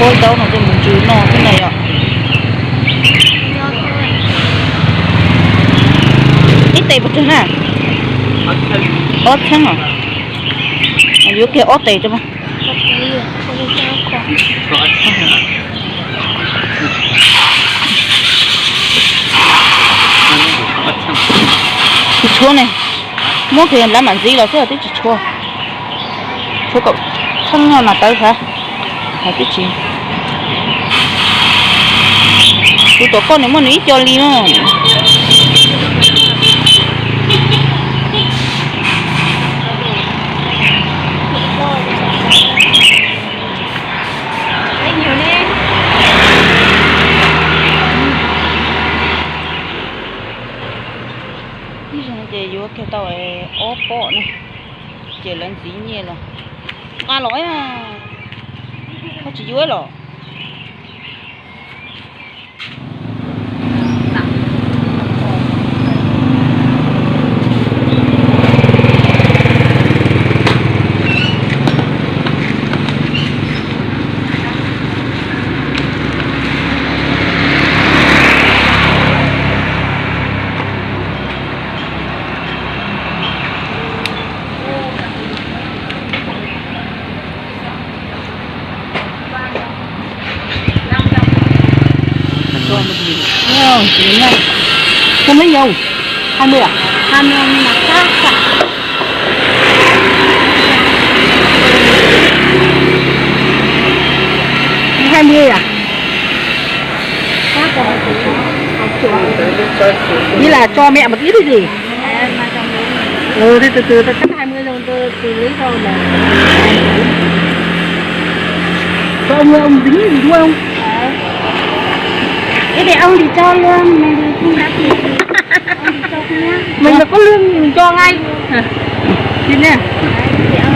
Ua zaub no ces mus ntsws no xwb na yom. Ib tes puas tsawg na? Ob txheeb os. Yuav kiag ob tes rau mas. Tsis tshuav ne, muab kiag lab mam ntxiv los xwb twb tsis tshuav. Tshuav kaum txheeb no mas tawv hav, hav twb tsis. Kuv tom koj nws muaj nws ib co li no. Ib zaug ces yuav kiag tau ob pob na, ces lawv ntxiv nyiaj los nqa los, koj tsis yuav los. Sao mới nhiều? Hai mươi à? Hai mươi nhưng mà khác cả. Hai mươi à? Khác cả. Nghĩa là cho mẹ một ít cái gì? Ừ, thế từ từ ta cắt hai mươi rồi từ từ lấy sau này. Cho ông, ông tính gì đúng không? Cái này ông thì cho luôn, mình thì không đắt gì. Ông thì cho không nhá. Mình là có lương thì mình cho ngay. Thì nè. Đấy, thì ông